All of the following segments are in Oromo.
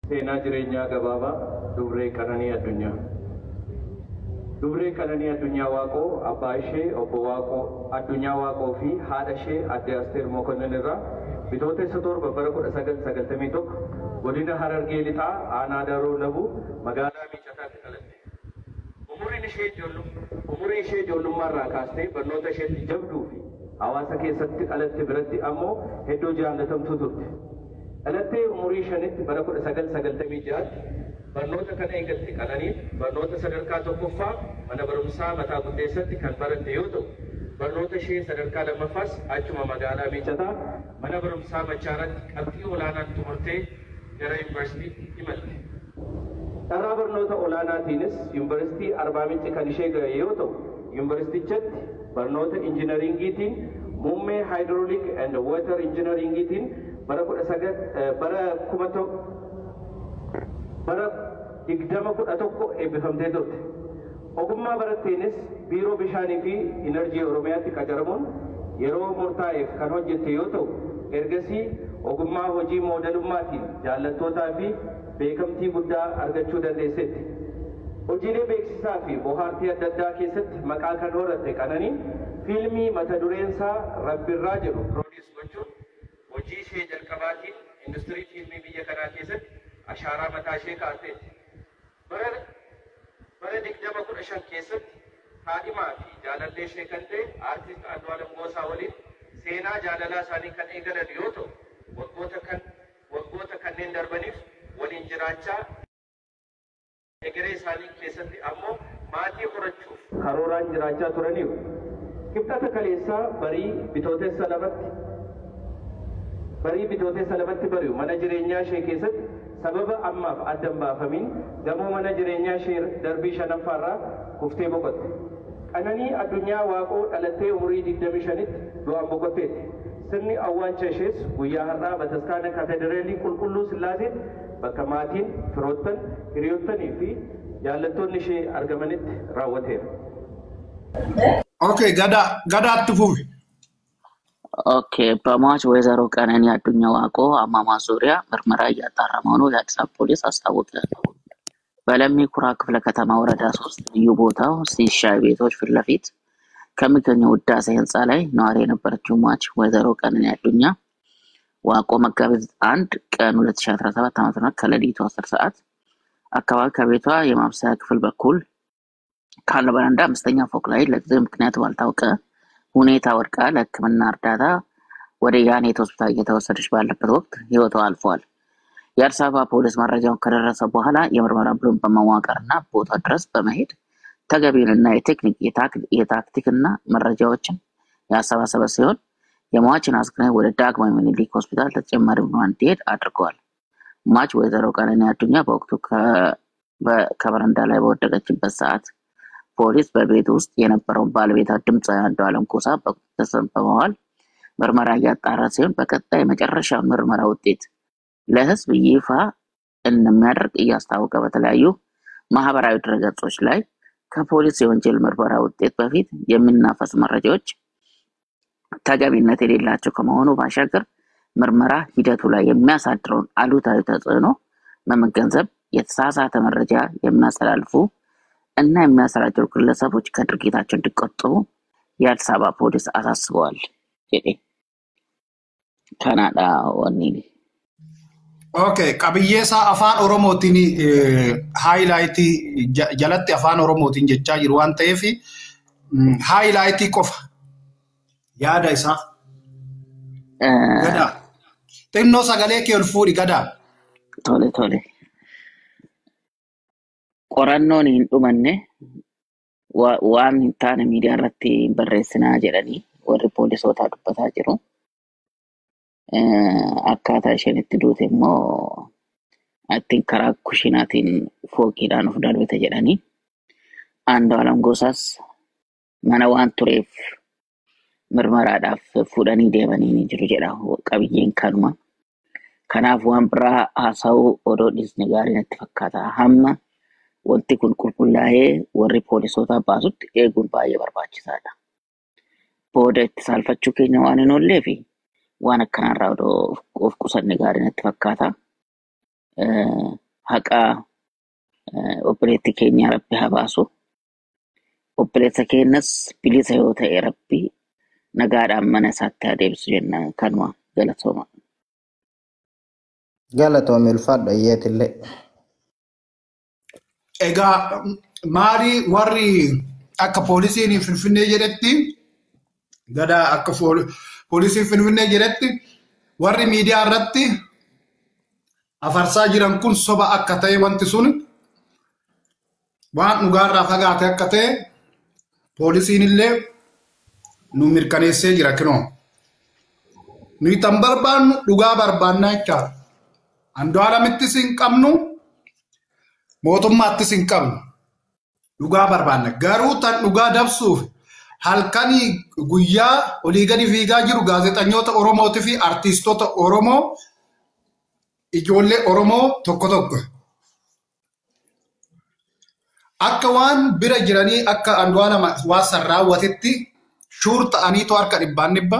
Seenaa jireenyaa gabaabaa Dubree Qananii Addunyaa. Dubree Qananii Addunyaa Waaqoo abbaa ishee obbo Waaqoo Addunyaa Waaqoo fi haadha ishee adde Asteer Mokonnin irraa Bitootessa 7 bara 1991 godina Harargee Lixaa aanaa Daroo Labuu magaalaa Miicataatti dhalatte. Umuriin ishee umurii ishee ijoollummaarraa kaastee barnoota isheetti jabduu fi hawaasa keessatti dhalatte biratti ammoo hedduu jaallatamtuu turte. Dhalattee umurii 5tti bara 1996tti barnoota kan eegalte Qananiin barnoota sadarkaa tokkoffaa mana barumsaa mataa guddeessatti kan baratte yoo ta'u, barnoota ishee sadarkaa lammaffaas achuma magaalaa Miicataa mana barumsaa Machaaratti qabxii olaanaan xumurtee gara yuunivarsiitiitti imalte. Carraa barnoota olaanaatiinis Yuunivarsiitii Arbaa Minci kan ishee gahe yoo ta'u, yuunivarsiitichatti barnoota injinariingiitiin muummee Hydraulic and Water Engineeringiitiin bara 19 bara 1000 bara 2011 eebbifamtee turte. Ogummaa baratteenis Biiroo Bishaanii fi Inerjii Oromiyaatti qacaramuun yeroo murtaa'eef kan hojjette yoo ta'u, ergasii ogummaa hojii moodelummaatiin jaallattootaa fi beekamtii guddaa argachuu dandeesseetti. Hojiilee beeksisaa fi bohaartii adda addaa keessatti maqaa kan horatte Qananiin fiilmii mata dureensaa Rabbirraa jedhu produce gochuun hojii ishee jalqabaatiin industirii fiilmii biyya kanaa keessatti ashaaraa mataa ishee kaa'atteetti. Bara 2015 keessatti kaadhimaa fi jaalallee ishee kan ta'e Aartist Andu'aalam Goosaa waliin seenaa jaalalaa isaanii kan eegalan yoo ta'u, waggoota kanneen darbaniif waliin jiraachaa egeree isaanii keessatti ammoo maatii horachuuf karooraan jiraachaa turaniiru. Kibxata kaleessaa barii Bitootessa 2tti barii Bitootessa 2tti bari'u mana jireenyaa ishee keessatti sababa ammaaf adda hin baafamiin gamoo mana jireenyaa ishee darbii shanaffaarraa kuftee boqotte. Qananii Addunyaa Waaqoo dhalattee umurii 25tti du'aan boqotteetti. Sirni awwaalcha ishees guyyaa har'aa bataskaana Katedraalii Qulqulluu Sillaaseetti bakka maatiin, firoottan, hiriyoottanii fi jaallattoonni ishee argamanitti raawwateera. Okay, gadaa gadaatti fufi. Okay፣ በሟች ወይዘሮ ቀነኒ አዱኛ ዋቆ አሟሟት ዙሪያ ምርመራ እያጣራ መሆኑ የአዲስ አበባ ፖሊስ አስታወቀ። በለሚ ኩራ ክፍለ ከተማ ወረዳ 3 ልዩ ቦታው ሲሻይ ቤቶች ፊት ለፊት ከሚገኘው ውዳሴ ህንፃ ላይ ነዋሪ የነበረችው ሟች ወይዘሮ ቀነኒ አዱኛ ዋቆ መጋቢት 1 ቀን 2017 ዓ.ም ከሌሊቱ 10 ሰዓት አካባቢ ከቤቷ የማብሰያ ክፍል በኩል ካለው በረንዳ አምስተኛ ፎቅ ላይ ለጊዜው ምክንያቱ ባልታወቀ ሁኔታ ወድቃ ለሕክምና እርዳታ ወደ ያኔት ሆስፒታል እየተወሰደች ባለበት ወቅት ህይወቷ አልፏል። የአዲስ አበባ ፖሊስ መረጃውን ከደረሰ በኋላ የምርመራ ቡድን በመዋቀርና ቦታ ድረስ በመሄድ ተገቢውንና የቴክኒክ የታክቲክና መረጃዎችን ያሰባሰበ ሲሆን የሟችን አስክሬን ወደ ዳግማዊ ምኒልክ ሆስፒታል ተጨማሪ ምርመራ እንዲሄድ አድርገዋል። ሟች ወይዘሮ ቀነኒ አዱኛ በወቅቱ ከበረንዳ ላይ በወደቀችበት ሰዓት ፖሊስ በቤት ውስጥ የነበረውን ባለቤቷ ድምፃዊ አንዱዓለም ጎሳ በቁጥጥር ስር በመዋል ምርመራ እያጣራ ሲሆን በቀጣይ የመጨረሻ ምርመራ ውጤት ለህዝብ ይፋ እንደሚያደርግ እያስታወቀ በተለያዩ ማህበራዊ ድረገጾች ላይ ከፖሊስ የወንጀል ምርመራ ውጤት በፊት የሚናፈሱ መረጃዎች ተገቢነት የሌላቸው ከመሆኑ ባሻገር ምርመራ ሂደቱ ላይ የሚያሳድረውን አሉታዊ ተጽዕኖ በመገንዘብ የተሳሳተ መረጃ የሚያስተላልፉ እና የሚያሰራጩ ግለሰቦች ከድርጊታቸው እንዲቆጠቡ የአዲስ አበባ ፖሊስ አሳስበዋል። jedhe kanaadha wanni. Okay, qabiyyee isaa afaan Oromootiin highlightii jalatti afaan Oromootiin jechaa jiru waan ta'eef highlightii qofa yaada isaa. Gadaa. Xinnoo sagalee kee ol fuudhi gadaa. Tole. Qorannoon hin dhumanne waan hin taane miidiyaa irratti hin barreessinaa jedhanii warri poolisootaa dubbataa jiru. Akkaataa isheen itti duute immoo ittiin karaa kushinaatiin fooqiidhaan of darbite jedhanii. Andu'aalam Gosaas mana waan tureef mirmaraadhaaf fuudhanii deemanii ni jiru jedha qabiyyeen kanuma. Kanaaf waan biraa haasa'uu odoo dhiisne gaarii natti fakkaata. Hamma wanti kun qulqullaa'ee warri poolisootaa baasutti eeguun baay'ee barbaachisaadha. Booda itti saalfachuu keenya waan hin oolleef waan akkanaarraa odoo of qusanne gaarii natti fakkaata. Haqa obboleettii keenya Rabbi haa baasu. Obboleessa keenyas bilisa yoo ta'e Rabbi nagaadhaan mana isaatti haa deebisu jenna kanuma galatooma. Galatoomi ulfaadhu ayyeetillee. Egaa maali warri akka poolisiin Finfinnee jedhetti gada akka poolisiin Finfinnee jedhetti warri miidiyaa irratti afarsaa jiran kun soba akka ta'e wanti sun waan dhugaarraa fagaate akka ta'e poolisiin illee nu mirkaneessee jira kinoo. Nuyi tan barbaannu dhugaa barbaannaa jechaadha. Andu'aalamittis hin qabnu mootummaattis hin qabnu. Dhugaa barbaanna. Garuu tan dhugaa dabsuuf halkanii guyyaa olii gadi fiigaa jiru gaazexeessitoota Oromootii fi artiistoota Oromoo ijoollee Oromoo tokko tokko. Akka waan bira jiranii akka Andu'aalam waan san raawwatetti shuur ta'aniitu harka dhibbaan dhibba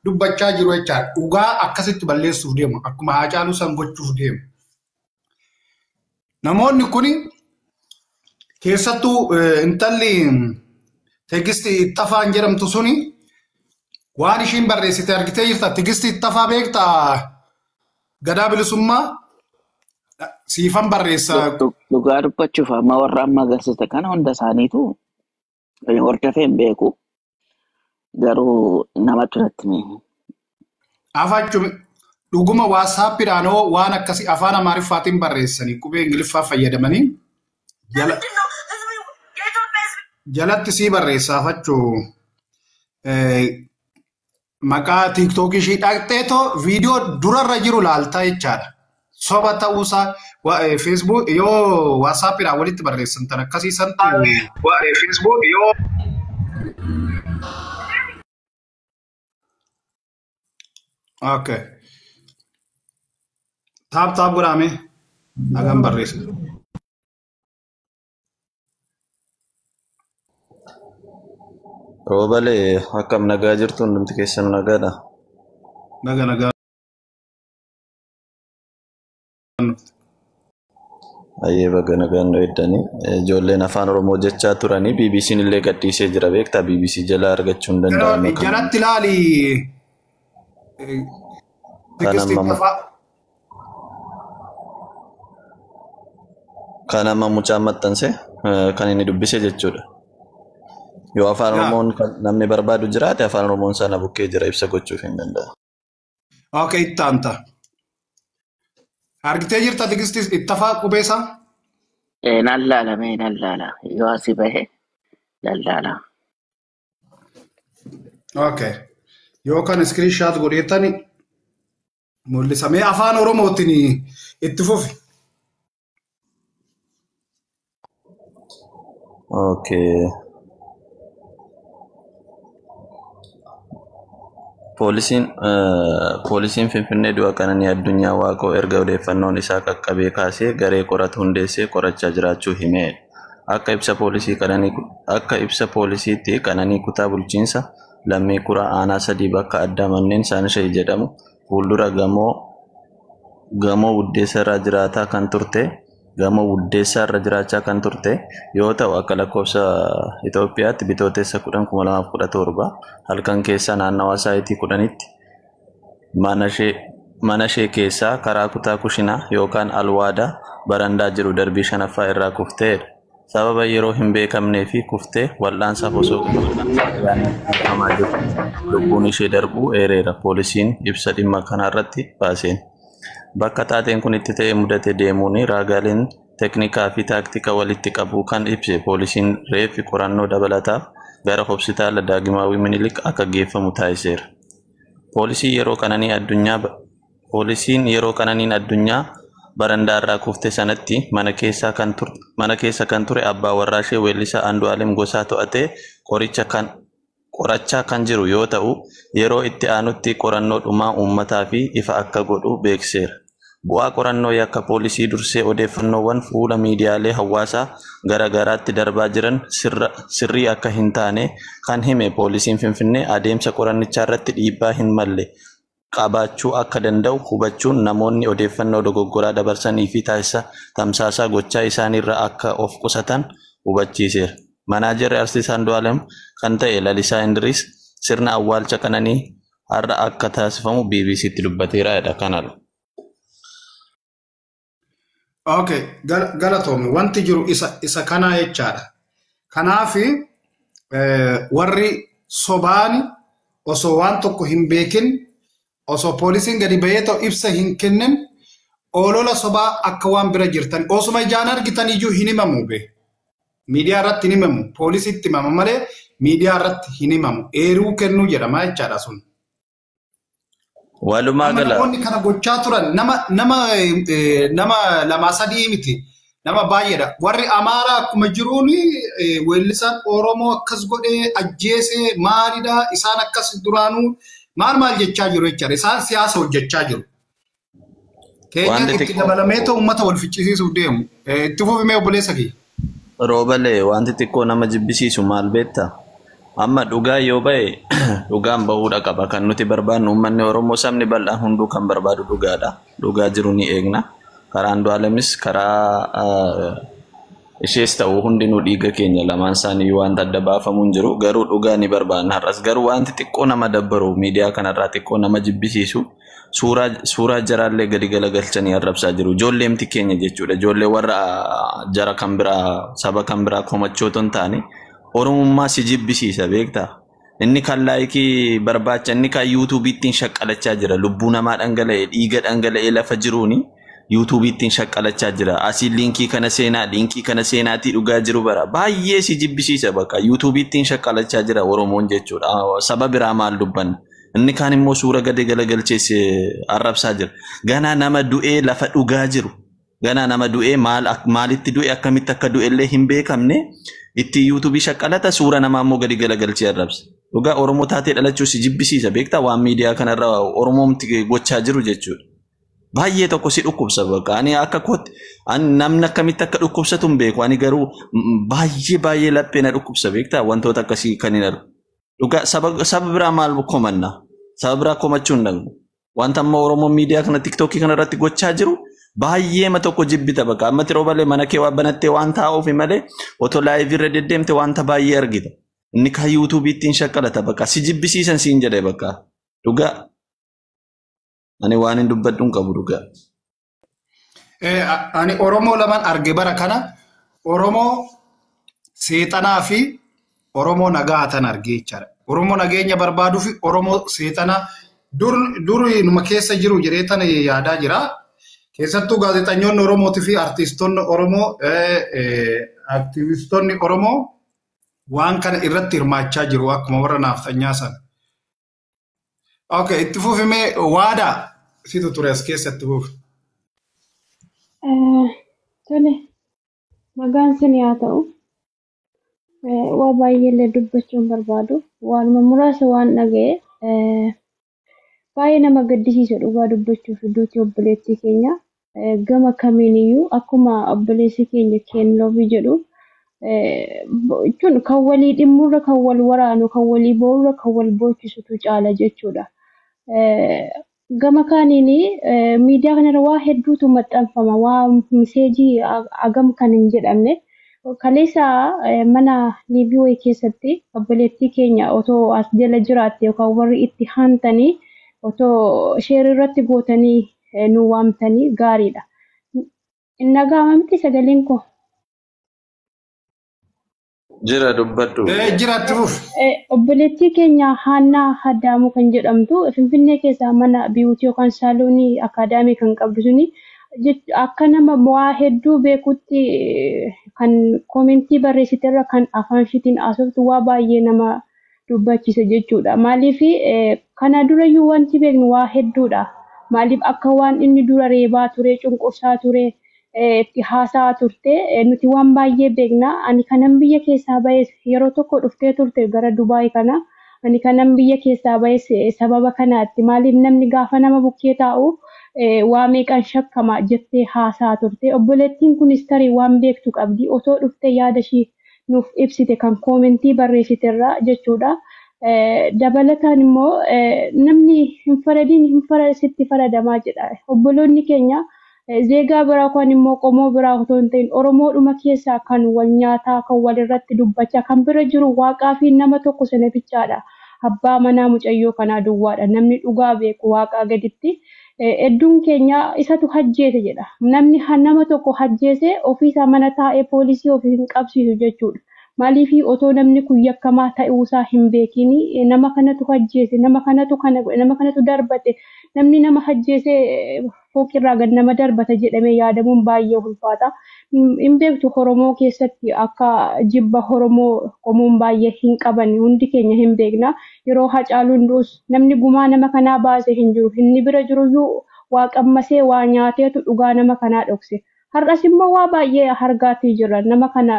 dubbachaa jiru jechaadha. Dhugaa akkasitti balleessuuf deemu. Akkuma Haacaaluu san gochuuf deemu. Namoonni kuni keessattuu intalli Tegisti Ittafaan jedhamtu suni waan ishiin barreessite argitee jirta. Tegisti Ittafaa beektaa Gadaa Bilisummaa siifan barreessa. Dhugaa dubbachuuf amma warra amma agarsiiste kana hunda isaaniitu hordofee hin beeku. Garuu namatti irratti mee. Afachumi dhuguma waasaappiidhaan hoo waan akkasii afaan Amaariffaatiin barreessanii qubee Ingiliffaa fayyadamanii jalatti sii barreessa afachuu maqaa tiiktookii ishii dhaqxeetoo viidiyoo durarra jiru laaltaa jechaadha. Soba ta'uusaa feesbuuk yoo waasaappiidhaan walitti barreessan tan akkasii santu feesbuuk yoo Okay. Taap taap godhame hagam barreessa. Roobalee akkam nagaa jirtu hundumti keessan nagaadha. Naga nagaa. Ayyee baga nagaan nu eddanii. Ijoolleen afaan Oromoo jechaa turanii BBC'n illee gadhiisee jira beektaa BBC jalaa argachuu hin danda'ame. Jalatti ilaali. Kan amma mucaan maxxanse kan inni dubbise jechuudha. Yoo afaan Oromoon namni barbaadu jiraate afaan Oromoon sana bukkee jira ibsa gochuuf hin danda'u. Okay, itti aanta. Argitee jirta Tigistis Ittafaa qubeessaa? Nan laala mee nan laala. Yoo asii bahe nan laala. Okay. Yoo kan screenshot godheetani mul'isa. Mee afaan Oromootiin itti fufi. Okay. Poolisiin Finfinnee du'a Qananii Addunyaa Waaqoo erga odeeffannoon isaa qaqqabee kaasee garee qoratu hundeessee qorachaa jiraachuu hime. Akka ibsa poolisiitti Qananii kutaa bulchiinsa Lammii Kuraa aanaa sadii bakka addaa manneen Saanishee jedhamu fuuldura gamoo Wuddeessa irra jiraachaa kan turte yoo ta'u akka lakkoofsa Itoophiyaatti bitootessa 10,2017 halkan keessaa naannawaa sa'aatii 10tti mana ishee keessaa karaa kutaa kushinaa yookaan alwaadaa barandaa jiru darbii 5ffaa irraa kufteedha. Sababa yeroo hin beekamnee fi kuftee wal'aansaaf osoo hamaa jirtu lubbuun ishee darbuu eereera poolisiin ibsa dhimma kanarratti baaseen. Bakka taateen kun itti ta'e mudate deemuun raagaaleen teeknikaa fi taaktika walitti qabu kan ibse poolisiin reeffi qorannoo dabalataaf gara hospitaala Daagimaawii Minilik akka geeffamu taasiseera. Poolisiin yeroo Qananiin Addunyaa barandaa irraa kufte sanatti mana keessa kan ture abbaa warraa ishee weellisaa Andu'aalem Gosaa to'atee qorachaa kan jiru yoo ta'u yeroo itti aanutti qorannoo dhumaa uummataa fi ifa akka godhu beekseera. Bu'aa qorannoo yakka poolisii dursee odeeffannoowwan fuula miidiyaalee hawaasaa gara garaatti darbaa jiran sirrii akka hin taane kan hime poolisiin Finfinnee adeemsa qorannichaa irratti dhiibbaa hin malle qabaachuu akka danda'u hubachuun namoonni odeeffannoo dogoggoraa dabarsanii fi taasisa tamsaasaa gochaa isaaniirraa akka of qusatan hubachiiseera. Manaajarri Artiist Andu'aalem kan ta'e Lalisaa Indiriis sirna awwaalcha Qananii har'a akka taasifamu BBCtti dubbateera jedha kanadha. Okay, galatoome wanti jiru isa kanaa jechaadha. Kanaafi warri sobaani osoo waan tokko hin beekin osoo poolisiin gadi bahee ta'u ibsa hin kennin olola sobaa akka waan bira jirtan osuma ijaan argitan iyyuu hin himamu be. Miidiyaa irratti hin himamu. Poolisiitti himama malee miidiyaa irratti hin himamu. Eeruu kennuu jedhama jechaadha sun. Walumaa Amma gala namoonni kana gochaa turan nama lamaa sadii miti. Nama baay'eedha. Warri Amaaraa akkuma jiruun weellisaan Oromoo akkas godhee ajjeesee maalidha isaan akkas duraanuu maal maal jechaa jiru jechaadha. Isaan siyaasa hojjechaa jiru. Keenyaan wanti itti xiqqoo dabalamee ta'u uummata wal ficcisiisuuf deemu. Itti fufimee obboleessa kiyya. Roobalee wanti xiqqoo nama jibbisiisu maal beektaa? Amma dhugaa yoo ba'e dhugaan bahuudha qaba. Kan nuti barbaannu uummanni Oromoo sabni bal'aan hunduu kan barbaadu dhugaadha. Dhugaa jiru ni eegna. Karaa Andu'aalemis karaa ishees ta'u hundinuu dhiiga keenya lamaan isaanii wanta adda baafamu hin jiru. Garuu dhugaa ni barbaanna har'as. Garuu wanti xiqqoo nama dabbaru miidiyaa kanarraa xiqqoo nama jibbisiisu suuraa jaraallee gadi galagalchanii arrabsaa jiru. Ijoolleemti keenya jechuudha. Ijoollee warra jara kan biraa saba kan biraa komachoo otoo hin taane Oromummaa si jibbisiisa beektaa? Inni kan laayikii barbaacha inni kan yuutuubiittiin shaqqalachaa jira. Lubbuu namaa dhangala'e dhiiga dhangala'ee lafa jiruuni yuutuubiittiin shaqqalachaa jira. Asii liinkii kana seenaa liinkii kana seenaatii dhugaa jiru bara. Baay'ee si jibbisiisa bakka yuutuubiittiin shaqqalachaa jira Oromoon jechuudha. Saba biraa maal dubbanna? Inni kaan immoo suura gadi galagalcheesse arrabsaa jira. Ganaa nama du'ee lafa dhugaa jiru. Ganaa nama du'ee maalitti du'e akkamitti akka du'e illee hin beekamne itti yuutuubii shaqqalata suura namaa immoo gadi galagalchee arrabsa. Dhugaa Oromoo taatee dhalachuu si jibbisiisa beektaa waan miidiyaa kanarra Oromoomti gochaa jiru jechuudha. Baay'ee tokko si dhukkubsa bakka ani akka kootti ani namni akkamitti akka dhukkubsatu hin beeku ani garuu baay'ee baay'ee laphee na dhukkubsa beektaa wantoota akkasii kan hin argu. Dhugaa saba biraa maal komanna? Saba biraa komachuu hin danda'u. Wanta amma Oromoon miidiyaa kana tiktookii kana irratti gochaa jiru baay'eema tokko jibbita bakka amma tiroo malee mana kee waan banattee waan taa'uuf malee otoo laayivii irra deddeemte wanta baay'ee argita. Inni kan yuutuubiittiin shaqqalata bakka si jibbisiisan siin jedhe bakka dhugaa ani waan hin dubbadhu hin qabu dhugaa. Ani Oromoo lamaan arge bara kana Oromoo seexanaa fi Oromoo nagaa tan arge jechaadha. Oromoo nageenya barbaaduu fi Oromoo seexanaa dur numa keessa jiru jedhee tan yaadaa jira. Keessattuu gaazexeessitoonni Oromootii fi artiistoonni Oromoo aktivistoonni Oromoo waan kana irratti hirmaachaa jiru akkuma warra naafxanyaa sana. Okay, itti fufimee waadaa situ ture as keessa itti fufi. Tole, nagaan sin haa ta'u. Waa baay'eellee dubbachuu hin barbaadu. Waanuma muraasa waan dhaga'e baay'ee nama gaddisiisa dhugaa dubbachuuf duuti obboleettii keenya. Gama kamiiniyyuu akkuma obboleessi keenya Keenloofi jedhu jechuun kan walii dhimmurra kan wal waraanu kan walii boorra kan wal boochisutu caala jechuudha. Gama kaaniin miidiyaa kanarra waa hedduutu maxxanfama. Waa miseejii hagam kan hin jedhamne. Kaleessa mana liivii wayii keessatti obboleettii keenya otoo as jala jiraatte yookaan warri itti haantanii otoo sheerii irratti gootanii nu waamtanii gaariidha. Hin dhaga'ama miti sagaleen koo. Jira dubbadhu. Jira itti fufi. Obboleettii keenya Haannaa Haddaamuu kan jedhamtu Finfinnee keessaa mana biyyuutii yookaan saaloonii akaadaamii kan qabdu suni akka nama waa hedduu beekutti kan koomentii barreessite irra kan afaan ishiitiin haasoftu waa baay'ee nama dubbachiisa jechuudha. Maaliif kana durayyuu wanti beeknu waa hedduudha. Maaliif akka waan inni dura reebaa ture, cunqursaa ture, itti haasa'aa turte nuti waan baay'ee beekna. Ani kanan biyya keessaa bahes yeroo tokko dhuftee turte gara Dubaay kana. Ani kanan biyya keessaa bahes sababa kanaatti. Maaliif namni gaafa nama bukkee taa'u waa meeqaan shakkama jettee haasa'aa turte. Obboleettiin kunis tarii waan beektu qabdi. Otoo dhuftee yaada ishii nuuf ibsite kan koomentii barreessite irraa jechuudha. Dabalataan immoo namni hin faradiin hin sitti faradamaa jedha. Obboloonni keenya zeegaa biraa yookaan immoo qomoo biraa otoo hin ta'in Oromoodhuma keessaa kan wal nyaataa, kan wal irratti dubbachaa, kan bira jiru waaqaa fi nama tokko sana bichaadha. Abbaa manaa mucayyoo kanaa duwwaadha. Namni dhugaa beeku waaqaa gaditti. Hedduun keenya isatu hajjeese jedha. Namni nama tokko hajjeese ofiisaa mana taa'ee poolisii ofii hin qabsiisu jechuudha. Maaliif otoo namni kun yakkamaa ta'uusaa hin beekin nama kanatu hajjeese, nama kanatu kana godhe, nama kanatu darbate, namni nama hajjeese fooqirraa gad nama darbata jedhamee yaadamuun baay'ee ulfaata. Hin beektu Oromoo keessatti akka jibba Oromoo qomoon baay'ee hin qaban hundi keenya hin beekna. Yeroo Hacaaluun du'us namni gumaa nama kanaa baase hin jiru. Inni bira jiruyyuu waa qammasee waa nyaateetu dhugaa nama kanaa dhokse. Har'as immoo waa baay'ee argaatii jira. Nama kana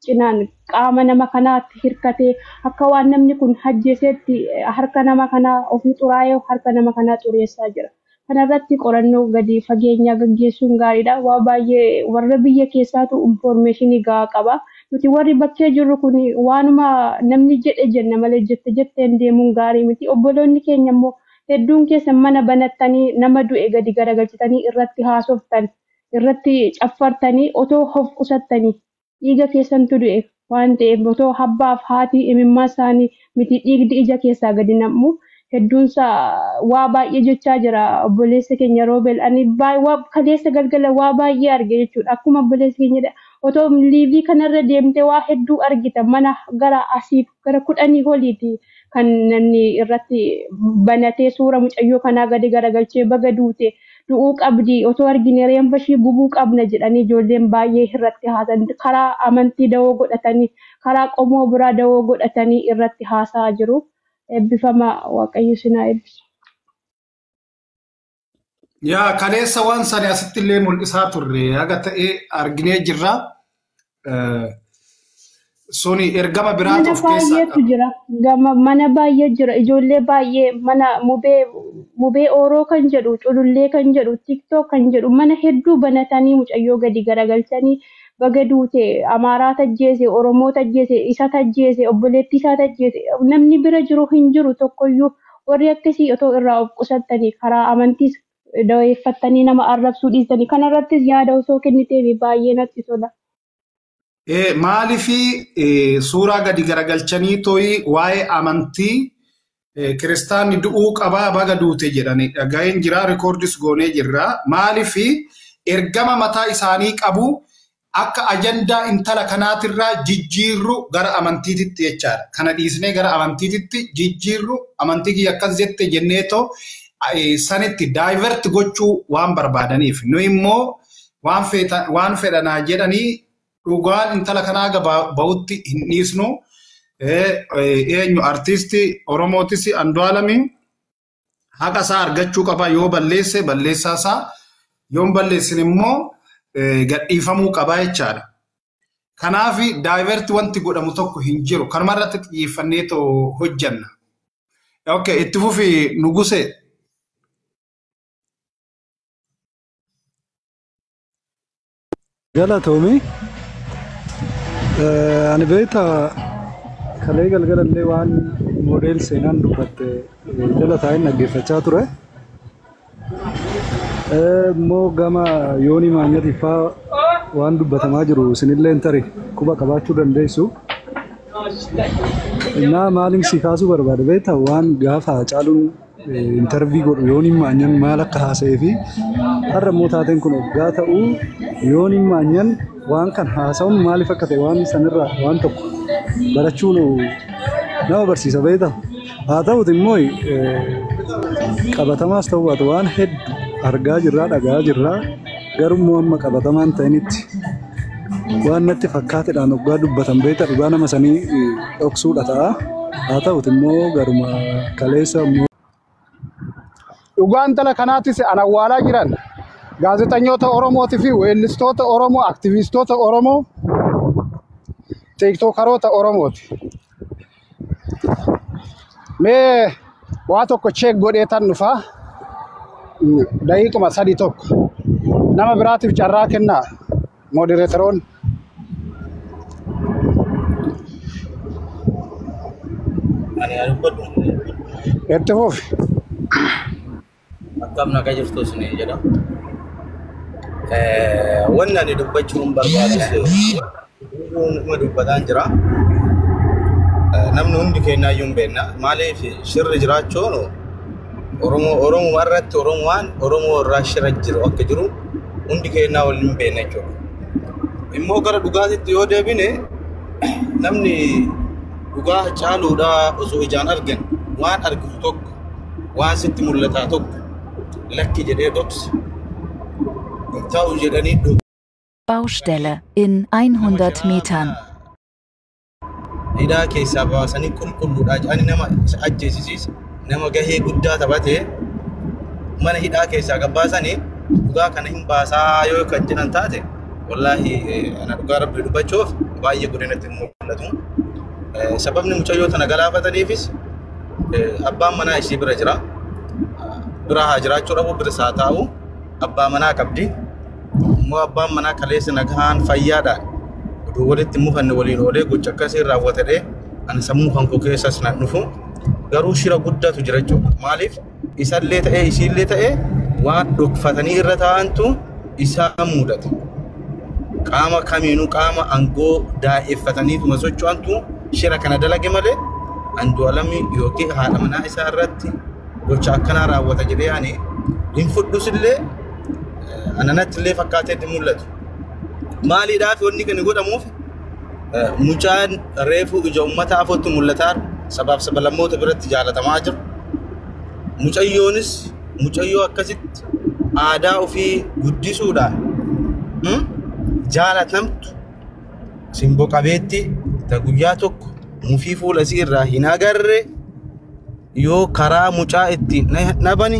cinaan qaama nama kanaatti hirkatee akka waan namni kun hajjeesetti harka nama kanaa ofii xuraa'ee harka nama kanaa xureessaa jira. Kanarratti qorannoo gadi fageenyaa gaggeessuun gaariidha. Waa baay'ee warra biyya keessaatu infoormeeshinii gahaa qaba. Nuti warri bakkee jirru kun waanuma namni jedhe jenna malee jette jetteen deemuun gaarii miti. Obboloonni keenya immoo hedduun keessan mana banattanii nama du'e gadi garagalchitanii irratti haasoftan, irratti caffartanii otoo of qusattanii dhiiga keessantu du'e waan ta'eef otoo abbaaf haati imimmaan isaanii miti dhiigdi ija keessaa gadi nam'u hedduunsaa waa baay'ee jechaa jira obboleessa keenya Roobel. Ani kaleessa galgala waa baay'ee arge jechuudha. Akkuma obboleessa keenya otoo liivii kanarra deemtee waa hedduu argita. Mana gara asiif gara 10 oliiti kan namni irratti banatee suura mucayyoo kanaa gadi garagalchee baga duute du'uu qabdi otoo argine reenfa ishii gubuu qabna jedhanii ijoolleen baay'ee irratti haasan karaa amantii dawoo godhatanii karaa qomoo biraa dawoo godhatanii irratti haasa'aa jiru. Eebbifama Waaqayyo sinaa eebbisu. Yaa kaleessa waan sani asitti illee mul'isaa turre haga ta'ee arginee jirra. Suni ergama biraatu Mana of keessaa baay'eetu qaba. jira. Gama mana baay'ee jira. Ijoollee baay'ee mana mubee ooroo kan jedhu, culullee kan jedhu, tiktook kan jedhu mana hedduu banatanii mucayyoo gadi garagalchanii baga duute Amaaraa tajjeese, Oromoo tajjeese, isa tajjeese, obboleettii isaa tajjeese namni bira jiru hin jiru tokkoyyuu warri akkasii otoo irraa of qusattanii karaa amantiis daweeffattanii nama arrabsuu dhiistanii kanarrattis yaada osoo kenniteef baay'ee natti tola. Maaliifi suuraa gadi garagalchanii tooyi waa'ee amantii kiristaanni du'uu qabaa baga duute jedhani dhaga'een jira rikoordis goonee jirra. Maaliifi ergama mataa isaanii qabu akka ajandaa intala kanaatirraa jijjiirru gara amantiititti jechaadha. Kana dhiisnee gara amantiititti jijjiirru amantii kiyya akkas jette jenneetoo sanitti daayivert gochuu waan barbaadaniif. Nu immoo waan fedhanaa jedhanii dhugaan intala kanaa ba'utti hin dhiisnu. Eenyu artiistii Oromootis Andu'aalamiin haqa isaa argachuu qaba yoo balleesse balleessaa isaa yoo hin balleessin immoo gadhiifamuu qaba jechaadha. Kanaaf daayiverti wanti godhamu tokko hin jiru. Kanuma irratti xiyyeeffannee hojjanna. Okay, itti fufi Nuguse. Galatoomii ani beektaa kalee galgalallee waan moodeel seenaan dubbatte jala taa'een dhaggeeffachaa ture. Immoo gama yoonii maanyatiif faa waan dubbatamaa jiru isinillee tarii quba qabaachuu dandeessu. Innaa maaliin si kaasuu barbaade beektaa waan gaafa Hacaaluun intarvii godhu yooniin maanyan maal akka haasa'ee fi har'a immoo taateen kun hoggaa ta'uu yooniin maanyan waan kan haasa'uun maaliif akka ta'e waan sanirraa waan tokko barachuun nama barsiisa beektaa. Haa ta'uti immoo qabatamaas ta'uu baatu waan hedduu argaa jirraa dhaga'aa jirraa garuu immoo amma qabatamaan ta'initti waan natti fakkaateedhaan hoggaa dubbatan beektaa dhugaa nama sanii dhoksuudha ta'a. Haa ta'uti immoo garuma kaleessa immoo. Dhugaa intala kanaatis an awwaalaa jiran gaazexeessitoota Oromootii fi weellistoota Oromoo, aktivistoota Oromoo, tiiktookaroota Oromooti. Mee waa tokko cheek godhee tan dhufaa daqiiquma 3 tokko nama biraatiif carraa kennaa moodireeteroonni. Ani dubbadhu. Itti fufi. Akkam nagaa jirtu isin jedha. Wanni ani dubbachuun barbaadus nama dubbataan jira. Namni hundi keenyaayyuu hin beekna. Maaliif shirri jiraachuun Oromoo Oromoo irratti Oromoon Oromoo irraa shira jiru akka jiru hundi keenyaa waliin hin beekna jechuudha. Immoo gara dhugaatiitti yoo deebine, namni dhugaa caaluudhaa osoo ijaan argan, waan argitu tokko, waan sitti mul'ataa tokko lakki jedhee dhokse hin ta'u jedhanii Baustelle in 100 Metern. Hidhaa keessaa baasanii qulqulluudha jedhanii nama isa ajjeesisiisa, nama gahee guddaa taphatee mana hidhaa keessaa gabbaasanii dhugaa kana hin baasaa yoo kan jedhan taate, wallaahi ana dhugaa rabbi dubbachuuf baay'ee godinatti hin mul'atu. Sababni mucayyoo tana galaafataniifis abbaan manaa ishii bira jira. Bira haa jiraachuu dhabu, bira isaa taa'u, abbaa manaa qabdi. Immoo abbaan manaa kaleessa nagaan fayyaadhaan oduu walitti mufanne waliin oolee gocha akkasii raawwatadhee ani sammuu kan koo keessas nan dhufu. Garuu shira guddaatu jira jechuudha. Maaliif isallee ta'ee isiillee ta'ee waan dhokfatanii irra taa'antu isaan mudata. Qaama kamiinuu qaama aangoo daa'effataniituma socho'antu shira kana dalage malee Andu'aalami yookiin haadha manaa isaa irratti gocha akkanaa raawwata jedhee ani hin fudhus illee, ananatti illee fakkaatee itti mul'atu. Maaliidhaaf wanni kan godhamuuf, mucaan reefuu ija uummata afootti mul'ataa, sabaaf sablammoota biratti jaalatamaa jiru. Mucayyoonis mucayyoo akkasitti aadaa ofii guddisuudhaan jaalatamtu, simboo qabeetti, ta guyyaa tokko mufii fuula isii irraa hin agarre, yoo karaa mucaa ittiin dhabani,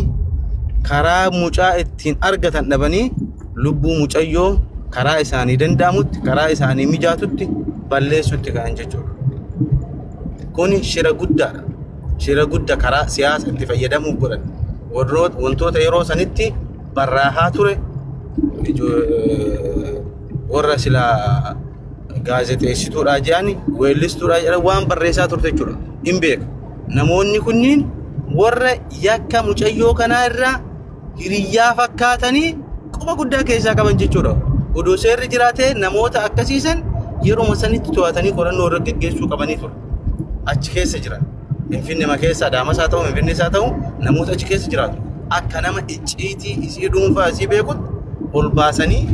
karaa mucaa ittiin argatan dhabanii, lubbuu mucayyoo karaa isaanii danda'amutti, karaa isaanii mijaatutti balleessutti ka'an jechuudha. Kuni shira guddaadha. Shira guddaa karaa siyaasa itti fayyadamuuf godhan. Wantoota yeroo sanitti barraahaa ture warra silaa gaazexeessituudha jedhani, weellistuudha jedhan, waan barreessaa turte jechuudha. Hin beeku. Namoonni kunniin warra yakka mucayyoo kanaa irraa hiriyyaa fakkaatanii quba guddaa keessaa qaban jechuudha. Odoo seerri jiraatee namoota akkasiisan yeroo sanitti to'atanii qorannoo irra geggeessuu qabanii ture. Achi keessa jiran. Finfinnee keessa Adaamas haa ta'u, Finfinnees haa ta'u, namoota achi keessa jiraatu. Akka nama icciitii isii dhuunfaa isii beekutti ol baasanii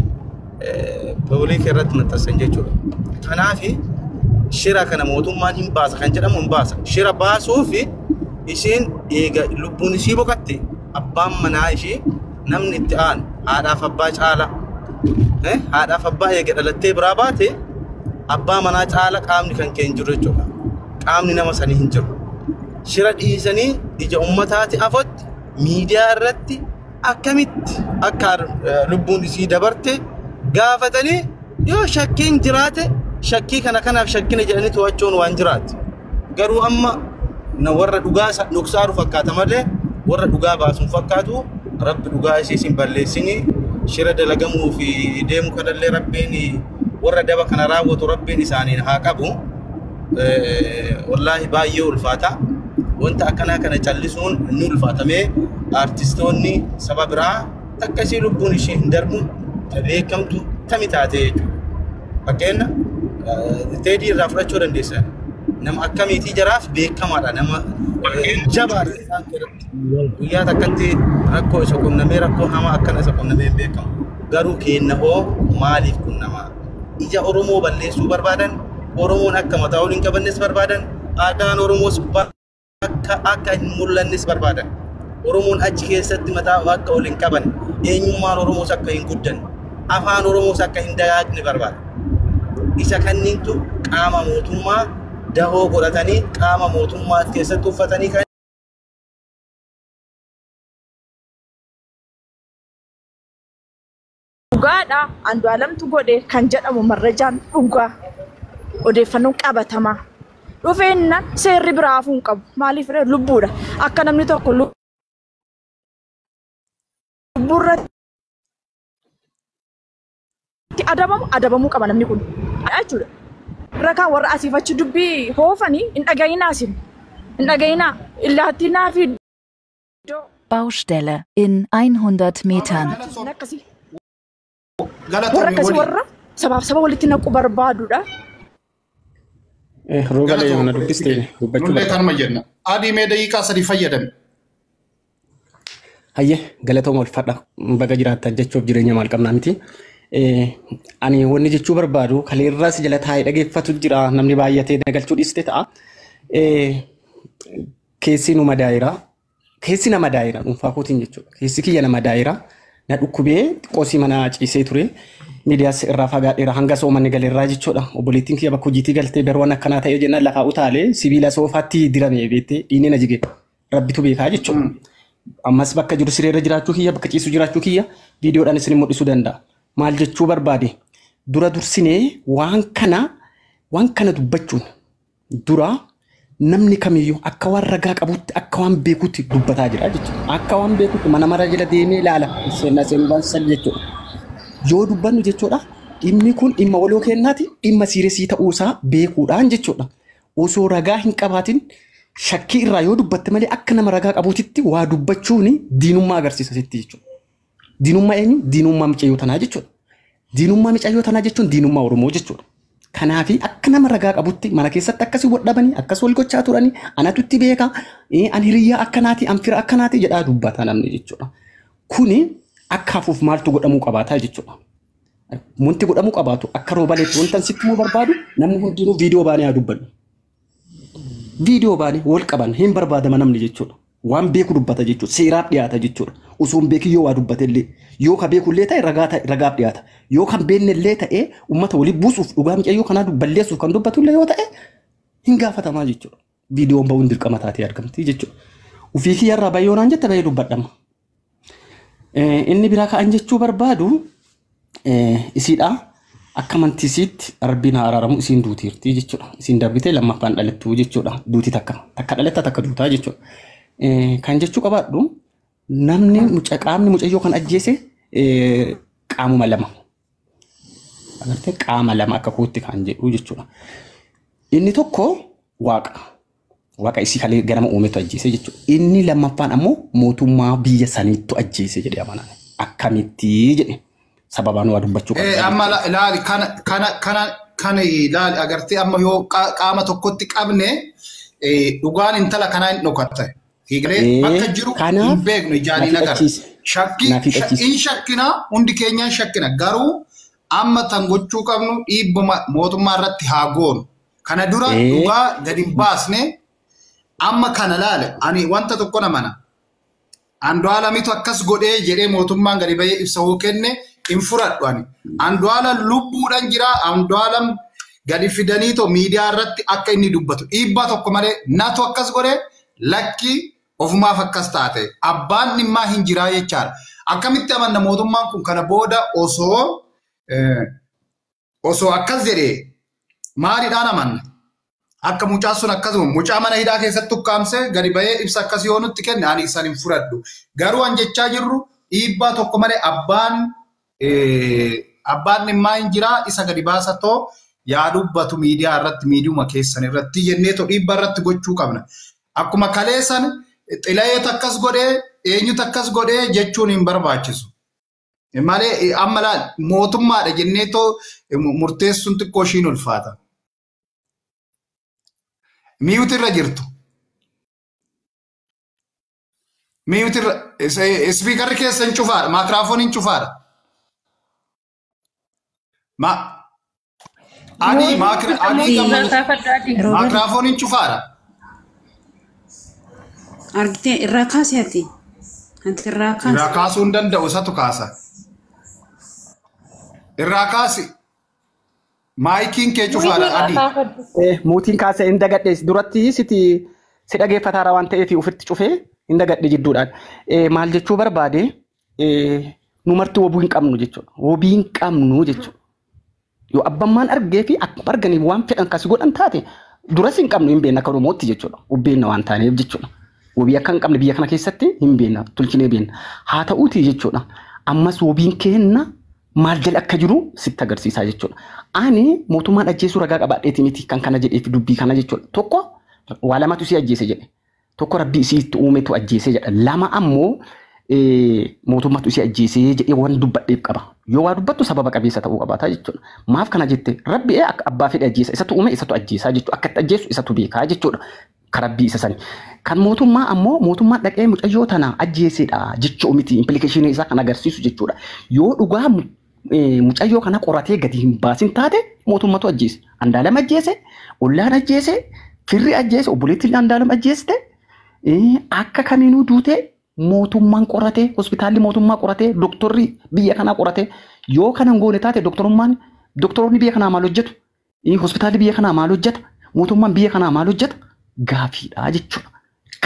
public irratti maxxansan jechuudha. Kanaaf shira kana mootummaan hin baasa kan jedhamu hin baasa. Shira baasuu fi isheen eega lubbuun ishii boqatte, abbaan manaa ishii namni itti aanu haadhaaf abbaa caala. Haadhaaf abbaa eega dhalattee biraa baate, abbaa manaa caala qaamni kan kee hin jiru jechuudha. Qaamni nama sanii hin jiru. Shira dhiisanii ija ummataati afotti miidiyaa irratti akkamitti akka lubbuun isii dabarte gaafatanii, yoo shakkiin jiraate shakkii kana kanaaf shakkina jedhanii to'achuun waan jiraate. Garuu amma na warra dhugaa dhoksaaru fakkaata malee warra dhugaa baasuun fakkaatu. Rabbi dhugaa ishee sin balleessini, shira dalagamuu fi deemu kanallee rabbiin warra daba kana raawwatu rabbiin isaaniin haa qabu. Wallaahi baay'ee ulfaata. Wanta akkanaa kana callisuun ni ulfaatamee artistoonni saba biraa takka ishee lubbuun ishee hin darbu, ta beekamtu tami taatee jechuudha. Fakkeenya Teedii irraa fudhachuu dandeessa. Nama akkamiitii jaraaf beekamaadha. Nama jabaadha isaan biratti. Guyyaa takkatti rakkoo isa qunnamee, rakkoo hamaa akkana isa qunnamee hin beekamu. Garuu keenna hoo maaliif qunnamaa? Ija Oromoo balleessuu barbaadan, Oromoon akka mataa ol hin qabannes barbaadan, aadaan Oromoos akka hin mul'annes barbaadan. Oromoon achi keessatti mataa akka ol hin qaban, eenyummaan Oromoos akka hin guddanne, afaan Oromoos akka hin dagaagne barbaada. Isa kanniintu qaama mootummaa dahoo godhatanii qaama mootummaa keessatti uffatanii kan Dhugaadha, Andu'aalamtu godhe kan jedhamu marrajaan dhugaa odeeffannoon qabatamaa dhufeenna seerri biraa hafuu hin qabu. Maaliif ree? Lubbuudha. Akka namni tokko lubbuurratti adabamu adabamuu qaba namni kun jechuudha. Rakaa warra asiif achi dubbii hoofanii hin dhagayinaa isin. Hin dhaga'inaa. Illaattinaa fi iddoo. Baustelle in 100 Metern. Akkasii. Warra Galatoomi akkasii walii. warra sabaaf saba walitti naquu barbaadudha. Rooba Galatoomi leeyyoon na obboleetti dubbiste keenya. dubbachuu Nullee barbaada. kanuma jenna. Adii mee daqiiqaa 3 fayyadame. Hayyee galatooma ulfaadha baga jiraattan jechuuf jireenya maal qabnaa miti. Ani wanni jechuu barbaadu kaleerraa si jala taa'ee dhageeffatu jira namni baay'atee nagalchuu dhiiste ta'a. Keessi nu madaa'eera. Keessi nama daa'eera dhuunfaa kootiin jechuudha. Keessi kiyya nama daa'eera. Na dhukkubee xiqqoosii mana ciisee ture. Miidiyaas irraa fagaadheera hanga soomanni galeerraa jechuudha. Obboleettiin kiyya bakka hojiitii galtee berwaan akkanaa ta'ee jennaan lafaa utaalee sibiila soofaatti dirame beektee dhiinee na jige. Rabbitu beekaa jechuudha. Ammas bakka jiru sireerra jiraachuu kiyya bakka ciisu jiraachuu kiyya viidiyoodhaan isin mul'isuu danda'a. Maal jechuu barbaade dura dursinee waan kana dubbachuun dura namni kamiyyuu akka waan ragaa qabutti akka waan beekutti dubbataa jira jechuudha. Akka waan beekutti mana mara jala deemee ilaala seenaa seenuudhaan san jechuudha. Yoo dubbannu jechuudha dhimmi kun dhimma waloo kennaati dhimma siiresii ta'uusaa beekuudhaan jechuudha. Osoo ragaa hin qabaatin shakkii irraa yoo dubbatte malee akka nama ragaa qabuutitti waa dubbachuun diinummaa agarsiisa sitti jechuudha. Diinummaa eenyu? Diinummaa mucayyoo tanaa jechuudha. Diinummaa mucayyoo tanaa jechuun diinummaa Oromoo jechuudha. Kanaafi akka nama ragaa qabutti mana keessatti akkasii wal dhabanii akkas wal gochaa turanii anatu itti beeka an hiriyyaa akkanaati an fira akkanaati jedhaa dubbata namni jechuudha. Kuni akka hafuuf maaltu godhamuu qabaataa jechuudha. Wanti godhamuu qabaatu akka roobaleetti wanta sitti himuu barbaadu namni hundinuu viidiyoo baanee haa dubbannu. Viidiyoo baanee wal qaban hin barbaadama namni jechuudha. Waan beeku dubbata jechuudha. Seeraaf dhiyaata jechuudha. Osoo hin beekin yoo waa dubbate illee yoo ka beeku illee ta'e ragaaf dhiyaata. Yoo kan beekne illee ta'e uummata walii buusuuf dhugaa mucayyoo kanaa balleessuuf kan dubbatu illee yoo ta'e hin gaafatamaa jechuudha. Viidiyoon ba'uun dirqama taatee argamti jechuudha. Ofii kiyyarraa baay'ee yoonaan jette baay'ee dubbadhama. Inni biraa ka'an jechuu barbaadu isiidha. Akka amantiisiitti rabbiin haa araaramu isiin duutiirti jechuudha. Isiin darbitee lammaffaan dhalattu jechuudha. Duuti takka. Takka dhalatta takka duutaa jechuudha. Kan jechuu qabaadhu namni qaamni mucayyoo kan ajjeese qaamuma lama. Agartee qaama lama akka kootti kan jedhu jechuudha. Inni tokko waaqa. Waaqa isii kalee ganama uumetu ajjeese jechuudha. Inni lammaffaan ammoo mootummaa biyya saniittu ajjeese jedhee amanaan. Akkamitti jedhe. Sababaan waa dubbachuu qabda. Amma ilaali kana ilaali agartee amma yoo qaama tokkotti qabne dhugaan intala kanaa hin dhokatte. Hiigalee bakka jiru hin beeknu ijaaniin agarra. Shakkii shakkina hundi keenyaan shakkina garuu amma tan gochuu qabnu dhiibbama mootummaa irratti haa goonu. Kana dura dhugaa gadi hin baasne amma kana laale ani wanta tokko namana. Andu'aalamitu akkas godhee jedhee mootummaan gadi bahee ibsa hoo kenne hin fudhadhu ani. Andu'aalam lubbuudhaan jira. Andu'aalam gadi fidaniitoo miidiyaa irratti akka inni dubbatu. Dhiibbaa tokko malee natu akkas godhee lakki ofumaaf akkas taate. Abbaan dhimmaa hin jiraa jechaadha. Akkamitti amanna mootummaan kun kana booda osoo akkas jedhee maaliidhaan amanna? Akka mucaan sun akkasuma mucaa mana hidhaa keessatti ukkaamsee gadi bahee ibsa akkasii yoo nutti kenne ani isaan hin fudhadhu. Garuu an jechaa jirru dhiibbaa tokko malee abbaan dhimmaa hin jiraa isa gadi baasatoo yaa dubbatu miidiyaa irratti miidiyuma keessan irratti jenneetoo dhiibbaa irratti gochuu qabna. Akkuma kaleessan xilayeetu akkas godhee eenyutu akkas godhee jechuun hin barbaachisu. Malee amma laal mootummaadha jenneetoo murteessuun xiqqoo ishiin ulfaata. Mute irra jirtu. Mute irra speakerri keessa hin cufaadha. Maakiraafoon hin cufaadha. Ma adii maakiraafoon hin cufaadha. Argitee irraa kaasi ati. Anti irraa kaasi. Irraa kaasuu hin danda'u isatu kaasa. Irraa kaasi. Maayikiin kee cufaadha adii. Muutiin kaasee hin dagadhe duratti si dhageeffataara waan ta'eef ofitti cufee hin dagadhe jidduudhaan. Maal jechuu barbaade nu marti wabii hin qabnu jechuudha. Wabii hin qabnu jechuudha. Yoo abbammaan argee fi akkuma arganiif waan fedhan kasi godhan taate duras hin qabnu hin beekna akka Oromootti jechuudha. Beekna waan taaneef jechuudha. Wabii akka hin qabne biyya kana keessatti hin beekna tolchinee beekna. Haa ta'uutii jechuudha. Ammas wabiin keenna maal jala akka jiru sitti agarsiisaa jechuudha. Ani mootummaan ajjeesuu ragaa qabaadheeti miti kan kana jedhee fi dubbii kana jechuudha. Tokko Waa lamatu isii ajjeese jedhe. Tokko rabbi isii itti uumetu ajjeese jedha. Lama ammoo mootummaatu isii ajjeese jedhee waan dubbadheef qaba. Yoo waa dubbattu sababa qabeessa ta'uu qabaata jechuudha. Maaf kana jette rabbi akka abbaa fedhe ajjeesa isatu uume isatu ajjeesaa jechuudha. Akka itti ajjeesu isatu beekaa jechuudha. Kan rabbii isa sani. Kan mootummaa ammoo mootummaan dhaqee mucayyoo tana ajjeesedha jechuu miti implikeeshinii isaa kan agarsiisu jechuudha. Yoo dhugaa mucayyoo kana qoratee gadi hin baasin taate mootummatu ajjeese. Andaalam ajjeese, ollaan ajjeese, firri ajjeese, obboleettiin Andaalam ajjeeste akka kamiinuu duute mootummaan qorate, hospitaalli mootummaa qorate, doktorri biyya kanaa qorate yoo kana hin goone taate doktorummaan doktoroonni biyya kanaa maal hojjetu? Hospitaalli biyya kanaa maal hojjeta? Mootummaan biyya kanaa maal hojjeta? Gaafiidha jechuudha.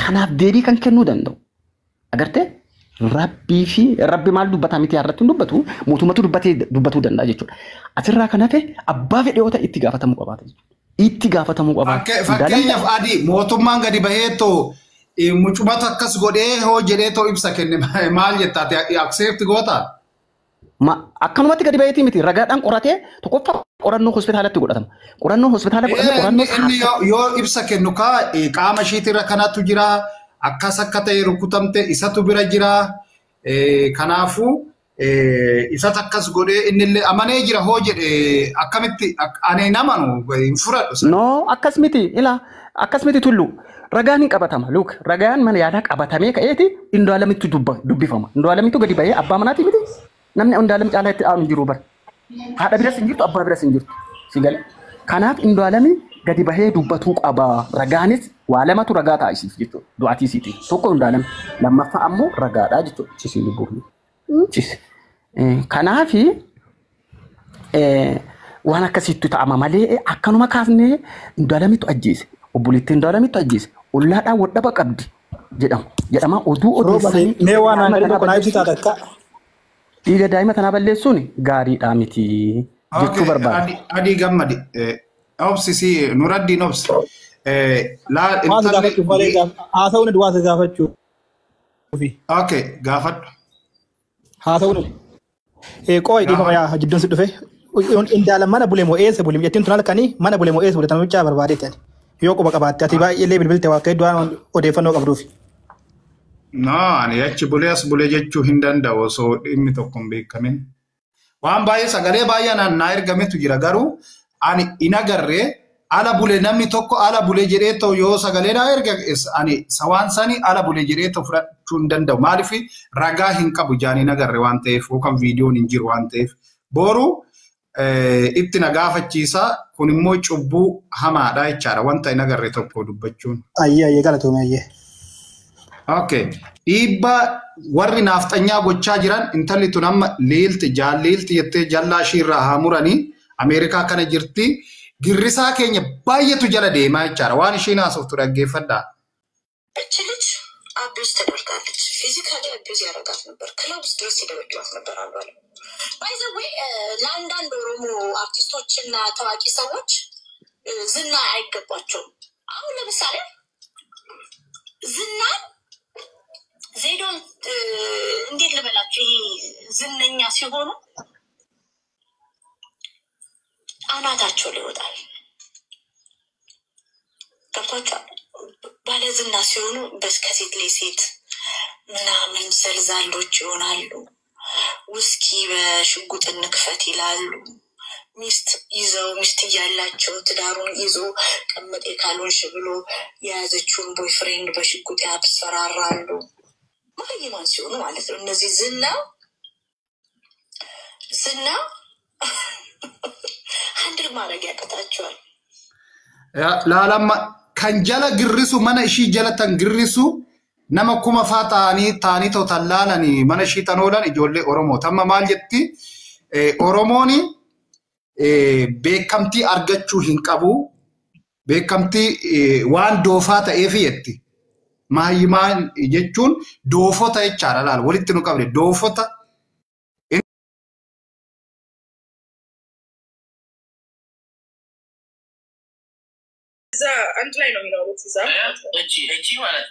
Kanaaf deebii kan kennuu danda'u. Agartee? Rabbii fi rabbi maal dubbataa miti irratti hin dubbatu mootummatu dubbatee dubbatuu danda'a jechuudha. Asirraa kan hafe abbaa fedhe yoo ta'e itti gaafatamuu qabaata jechuudha. Itti gaafatamuu qabaata. Fakkeenyaaf adii mootummaan gadi baheetoo mucumatu akkas godhee hoo jedhee too ibsa kenne maal jettaate accept goota? Akkanumatti gadi baheetii miti ragaadhaan qoratee tokkoffaa qorannoo hospitaalatti godhatama. Qorannoo hospitaala godhame qorannoo Inni yoo ibsa kennu kaa qaama ishiitirra kanatu jira akkas akka ta'e rukutamte isatu bira jira kanaafuu isatu akkas godhee innillee amanee jira hoo jedhe akkamitti ani hin amanu hin fudhadhu. No akkas miti ilaa akkas miti tullu ragaan hin qabatama luuk ragaan mana yaalaa qabatamee ka'eeti Indaalamitti dubbifama. Indaalamitti gadi bahee abbaa manaati miti namni Indaalam caalaa itti aanu jiru bara. Haadha biras hin jirtu abbaa biras hin jirtu si gale. Kanaaf Indaalami gadi bahee dubbatuu qaba. Ragaanis waa lamatu ragaa ta'a isiif jechuudha. Du'aatii isiiti. Tokko Indaalami lammaffaa ammoo ragaadha jechuudha. Cisi lubbuu. Cisi. Kanaafi waan akkasiitu ta'ama malee akkanuma kaasnee Indaalamitu ajjeese. Obboleettiin Indaalamitu ajjeese. Ollaadhaan waldhaba qabdi jedhamu. Jedhama oduu odeessanii. Mee waan aan gadi tokko naa ibsitaa takka. Dhiiga daa'ima tanaa balleessuun gaariidha miti jechuu barbaada. Adii gammadi. Obsi si Nuraddiin obsi. Waan gaafachuuf malee haasa'uun duwwaa si gaafachuuf. Okay gaafadhu. Haasa'uun. Qooyi dhiifama yaa jidduun si dhufe. Indaalam mana bule moo eessa bule jettiin tun halkanii mana bule moo eessa bule tan mucaa barbaadeetti ani. Yoo quba qabaatte ati baay'ee illee bilbilte waa akka hedduu waan odeeffannoo qabduuf. No, ani achi bulee as bulee jechuu hin danda'u osoo dhimmi tokko hin beekamin. Waan baay'ee sagalee baay'ee naa ergametu jira garuu ani hin agarree ala bule namni tokko ala bule jedhee ta'u yoo sagalee naa erga ani waan sanii ala bule jedhee ta'u fudhachuu hin danda'u. Maaliif ragaa hin qabu jaan hin agarre waan ta'eef yookaan viidiyoon hin jiru waan ta'eef. Boru itti na gaafachiisa kun immoo cubbuu hamaadha jechaadha wanta hin agarre tokko dubbachuun. Ayyee ayyee galatoome ayyee. Okay. Dhiibbaa warri naafxanyaa gochaa jiran intalli tun amma leelti jaalleelti jettee jallaa ishii irraa haa muranii Ameerikaa kana jirti. Girrisaa keenya baay'eetu jala deemaa jechaadha. Waan ishiin haasoftu dhaggeeffadhaa. እች ልጅ አቢውዝ ተደርጋለች። ፊዚካሊ አቢውዝ ያደርጋት ነበር። ክለብ ውስጥ ድረስ ይደበድባት ነበር አሉ አለ። ባይ ዘ ዌይ ለአንዳንድ ኦሮሞ አርቲስቶች እና ታዋቂ ሰዎች ዝና አይገባቸውም። አሁን ለምሳሌ ዝናን ዜዶን እንዴት ልበላችሁ፣ ይሄ ዝነኛ ሲሆኑ አናታቸው ላይ ይወጣል። ገብቷቸዋል። ባለዝና ሲሆኑ በስ ከሴት ላይ ሴት ምናምን ዘልዛሎች ይሆናሉ። ውስኪ በሽጉጥ እንክፈት ይላሉ። ሚስት ይዘው ሚስት እያላቸው ትዳሩን ይዞ ቀመጤ ካልሆንሽ ብሎ የያዘችውን ቦይፍሬንድ በሽጉጥ ያስፈራራሉ። መሀይማን ሲሆኑ ማለት ነው። እነዚህ ዝና ዝና አንድል ማድረግ ያቅታቸዋል። Laalama kan jala girrisu mana ishii jala tan girrisu nama kuma faa ta'anii ta'anii too tan laalanii mana ishii tan oolan ijoollee Oromoo. Tamma maal jetti Oromoon beekamtii argachuu hin qabu. Beekamtii waan doofaa ta'eef jetti. Maayyimaan jechuun doofota jechaadha laal walitti nu qabne doofota. እዛ አንድ ላይ ነው የሚኖሩት። እዛ እቺ እቺ ማለት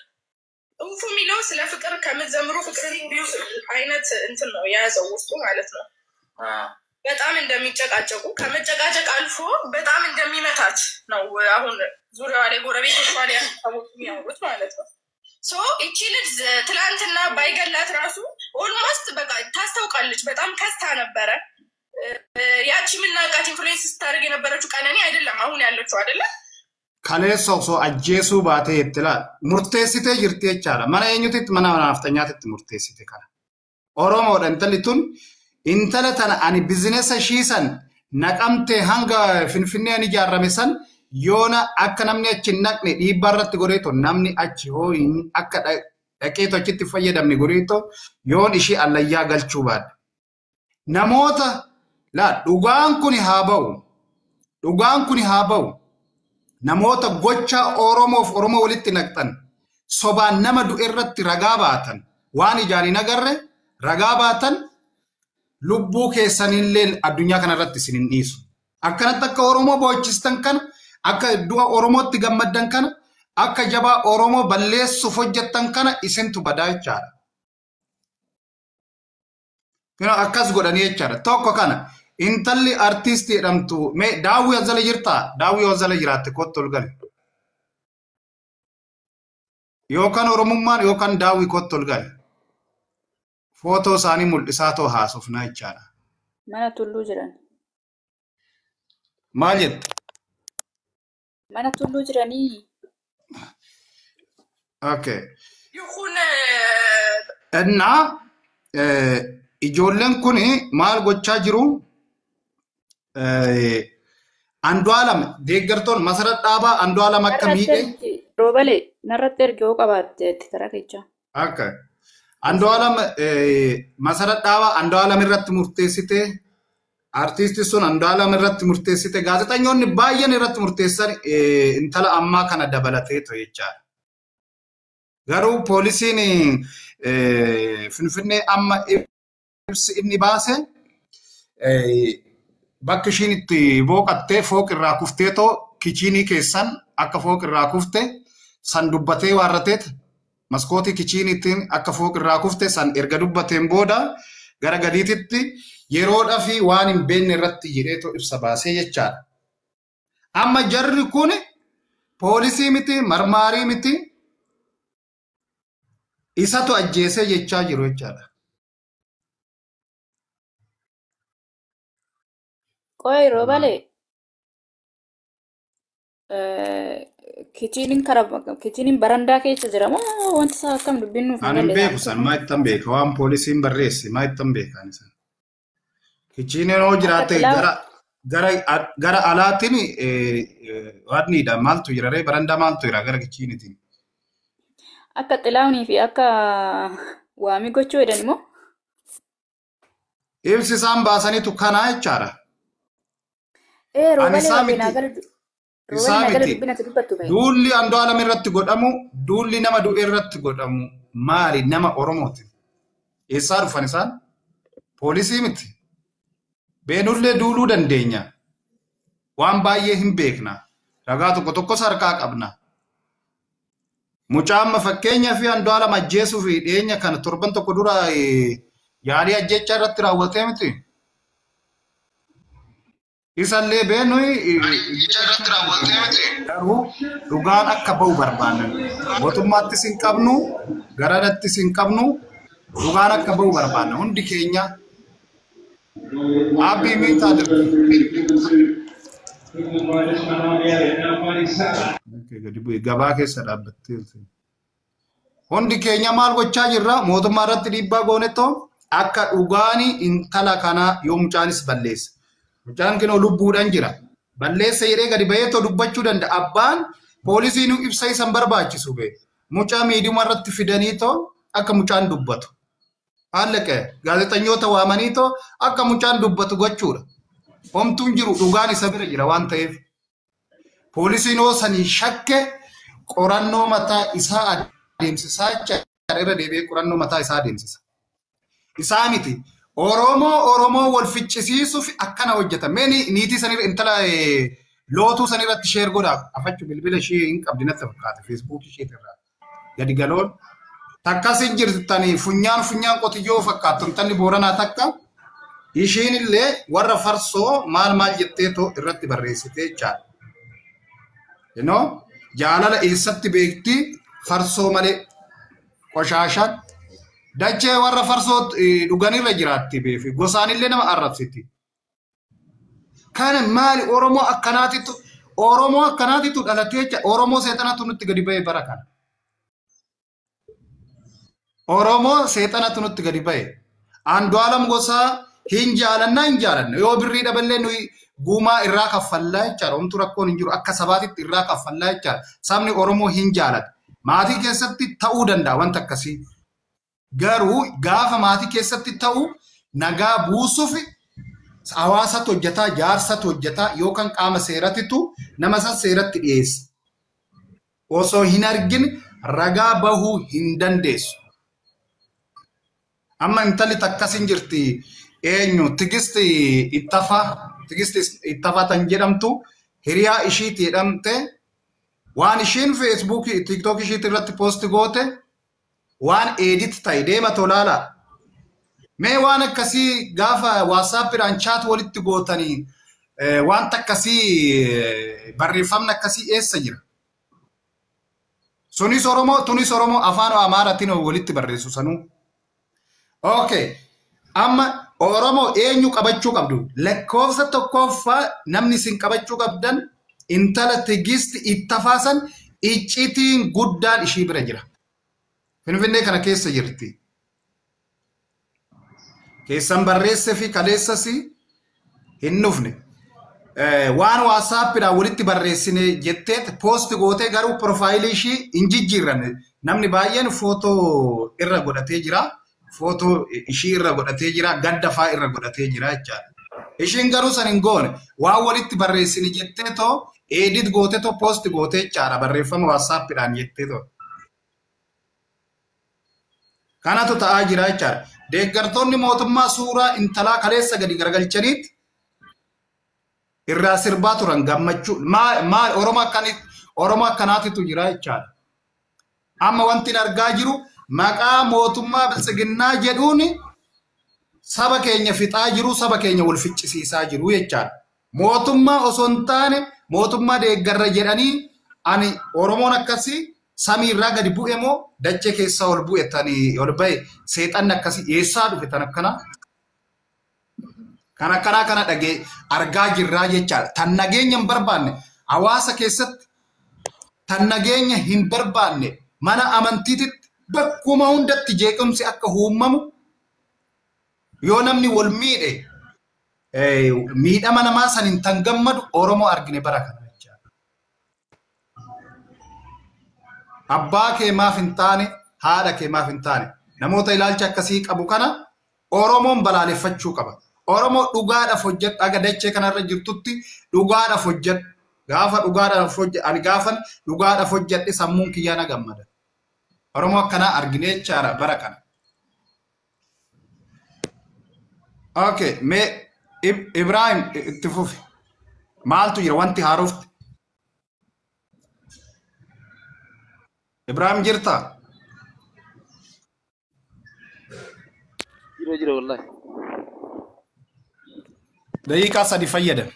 እውፉ የሚለው ስለ ፍቅር ከምትዘምሩ ፍቅርን አይነት እንትን ነው የያዘው ውስጡ ማለት ነው። በጣም እንደሚጨቃጨቁ ከመጨቃጨቅ አልፎ በጣም እንደሚመታት ነው አሁን ዙሪያዋ ላይ ጎረቤቶቿ ላይ ያሉ ሰዎች የሚያወሩት ማለት ነው። So እቺ ልጅ ትላንትና ባይገላት ራሱ almost በቃ ታስታውቃለች። በጣም ከስታ ነበረ። ያቺ የምናውቃት influence ስታደርግ የነበረችው ቀነኒ አይደለም አሁን ያለችው አይደለም። Kaleessa osoo ajjeesuu baatee itti laal murteessitee jirti jechaadha. Mana eenyutitti mana nafxanyaatitti murteessite kana. Oromoodha intalli tun intala tana ani bizinesa ishii san naqamtee hanga Finfinneen ijaarame san yoona akka namni achi hin naqne dhiibbaa irratti godheeto namni achi hoo hin akka dhaqeeto achitti fayyadamne godheeto yoon ishii allayyaa galchuu baadhe. Namoota laa dhugaan kuni haa ba'u. Dhugaan kuni haa ba'u. Namoota gocha Oromoof Oromoo walitti naqxan sobaan nama du'e irratti ragaa baatan waan ijaan hin agarre ragaa baatan lubbuu keessanillee addunyaa kanarratti isin hin dhiisu. Akkanatti akka Oromoo boochistan kana akka du'a Oromootti gammaddan kana akka jabaa Oromoo balleessuuf hojjettan kana isintu badaa jechaadha. Kino akkas godhanii jechaadha. Tokko kana intalli artiistii jedhamtu mee daawwii as jala jirtaa? Daawwii as jala jiraatte kottu ol gali. Yookaan Oromummaan yookaan daawwii kottu ol gali. Footoo isaanii mul'isaa too haasofnaa jechaadha. Mana tulluu jiran. Maal jette? Mana tulluu jiranii. Okay. ይሁን እና ijoolleen kun maal gochaa jiru? Andu'aalam deeggartoon Masarat Dhaabaa Andu'aalam akka Narratti miidhe ergi roobalee narratti ergi yoo qabaatte itti karaa kecha. akka Andu'aalam Masarat Dhaabaa Andu'aalam irratti murteessite artiisti sun Andu'aalam irratti murteessite gaazexeessitoonni baay'een irratti murteessan intala ammaa kana dabalatee ture jechaadha. Garuu poolisiin Finfinnee amma ibsi inni baase bakki ishiin itti booqattee fooq irraa kuftee too kichiinii keessan akka fooq irraa kufte san dubbatee waarrateet maskootii kichiiniitiin akka fooq irraa kufte san erga dubbateen booda gara gadiititti yeroodhaa fi waan hin beekne irratti jedheetoo ibsa baasee jechaadha. Amma jarri kun poolisii miti marmaarii miti isatu ajjeesee jechaa jiru jechaadha. Qo'ee roobalee kichiiniin karaa kichiiniin barandaa keessa jira moo wanti isaa akkam dubbiin nuuf hin Ani hin galle beeku san maa ittan beeka waan poolisiin barreesse maa ittan beeka ani san. Kichiiniin hoo Akka jiraate xilaa gara gara gara alaatiin waanniidha maaltu jira ree barandaa maaltu jira gara kichiiniitiin. Akka xilaawunii fi akka waamii gochuu jedhan immoo Ibsi isaan baasaniitu kanaa jechaadha. ee Ani roobalee isaa waliin miti naa gala roobalee isaa naa gala miti dubbina ati dubbattu ba'e. duulli Andu'aalam irratti godhamu duulli nama du'e irratti godhamu maali nama Oromooti. Eessaa dhufan isaan? Poolisii miti. Beenullee duuluu dandeenya. Waan baay'ee hin beekna. Ragaa tokko tokkos harkaa qabna. Mucaa amma fakkeenyaa fi Andu'aalam ajjeesuu fi dhiyeenya kana torban tokko dura yaalii ajjechaa irratti raawwatee miti. Isallee beenu garuu dhugaan akka ba'u barbaannan. Mootummaattis hin qabnu, garanattis hin qabnu, dhugaan akka ba'u barbaanna. Hundi keenya Abbii miitaa dirqi. Gadi bu'e gabaa keessa dhaabbattee jirti. Hundi keenya maal gochaa jirra? Mootummaa irratti dhiibbaa goonetoo akka dhugaanii intala kanaa yoo mucaanis balleesse. Mucaan kinoo lubbuudhaan jira. Balleessa jedhee gadi baheetoo dubbachuu danda'a. Abbaan poolisiin ibsa isan barbaachisu bee. Mucaa miidiyuma irratti fidaniitoo akka mucaan dubbatu. Haallaqe gaazexeessitoota waamaniitoo akka mucaan dubbatu gochuudha. Homtuun jiru dhugaan isa bira jira waan ta'eef. Poolisiin hoo sanii shakke qorannoo mataa isaa adeemsisaa jechaadha irra deebi'ee qorannoo mataa isaa adeemsisa. Isaa miti. Oromoo Oromoo wal ficcisiisuuf akkana hojjeta. Mee niitii sanirra intala lootuu sanirratti share godhaa. Afachu bilbila ishee hin qabdi natti fakkaata. Feesbuukii isheetirraa gadi galoon. Takkas hin jirtanii funyaan funyaan qotiyyoo fakkaattu intalli Booranaa takka. Ishiin illee warra farsoo maal maal jetteetoo irratti barreessitee jechaadha. You know, jaalala eessatti beekti farsoo malee qoshaashaan dachee warra farsoo dhuganirra jiraatti beefi gosaanillee nama arrabsiti. Kana maali Oromoo akkanaatitu dhalatee jecha Oromoo seexanatu nutti gadi ba'e bara kana. Oromoo seexanatu nutti gadi ba'e. Andu'aalam Gosaa hin jaalannaa hin jaalanna. Yoo birrii dhaballee nuyi guumaa irraa kaffallaa jechaadha. Homtuu rakkoon hin jiru. Akka sabaatitti irraa kaffallaa jechaadha. Sabni Oromoo hin jaalatu. Maatii keessatti ta'uu danda'a wanta akkasii. Garuu gaafa maatii keessatti ta'u nagaa buusuuf hawaasatu hojjetaa, jaarsatu hojjetaa yookaan qaama seeratitu nama san seeratti dhiyeessa. Osoo hin argin ragaa bahuu hin dandeessu. Amma intalli takkas hin jirti eenyu Tigisti Ittafaa tan jedhamtu hiriyaa ishiitti jedhamte waan ishiin Feesbuukii Tiiktook ishiitti irratti poosti goote waan edit ta'e deema tolaala. Mee waan akkasii gaafa waasaappiidhaan chaat walitti gootanii wanta akkasii barreeffamni akkasii eessa jira? Sunis Oromoo tunis Oromoo afaan Amaaraatiin walitti barreessu sanuu. Okay. Amma Oromoo eenyu qabachuu qabdu? Lakkoofsa tokkoffaa namni isin qabachuu qabdan intala Tigisti Ittafaa san iccitiin guddaan ishii bira jira. Finfinnee kana keessa jirti. Keessan barreesse fi kaleessas hin dhufne. Waan waasaappiidhaan walitti barreessine jettee poosti gootee garuu piroofaayilii ishii hin jijjiirranne. Namni baay'een footoo irra godhatee jira. Footoo ishii irra godhatee jira. Gadda fa'aa irra godhatee jira jechaadha. Ishiin garuu san hin goone. Waan walitti barreessine jettee too edit gootee too poosti gootee jechaadha. Barreeffama waasaappiidhaan jettee too. Kanatu ta'aa jira jechaadha. Deeggartoonni mootummaa suuraa intalaa kaleessa gadi garagalchaniitti irraa sirbaa turan gammachuu maal Oromoo akkanaatitu jira jechaadha. Amma wanti argaa jiru maqaa mootummaa biltsiginnaa jedhuun saba keenya fixaa jiru, saba keenya wal ficcisiisaa jiru jechaadha. Mootummaa osoo hin taane mootummaa deeggarra jedhanii ani Oromoon akkasii samiirraa gadi bu'e moo dachee keessaa ol bu'e tani ol ba'e seexanni akkasii eessaa dhufe tan akkanaa? Kan akkanaa kana dhagee argaa jirraa jechaadha. Tan nageenya hin barbaanne hawaasa keessatti tan nageenya hin barbaanne mana amantiititti bakkuma hundatti jeequmsi akka uumamu yoo namni wal miidhe miidhama namaa saniin tan gammadu Oromoo argine bara kana. Abbaa kee maaf hin taane, haadha kee maaf hin taane. Namoota ilaalcha akkasii qabu kana Oromoon balaaleffachuu qaba. Oromoo dhugaadhaaf hojjedhu aga dachee kanarra jirtutti dhugaadhaaf hojjedhu. Gaafa dhugaadhaaf hojjedhu ani gaafan dhugaadhaaf hojjedhe sammuun kiyyaa na gammada. Oromoo akkanaa argine jechaadha bara kana. Okay, mee Ibrahim itti fufi. Maaltu jira wanti haarofti? Ibrahim jirta? Jira wallahi. Daqiiqaa 3 fayyadam.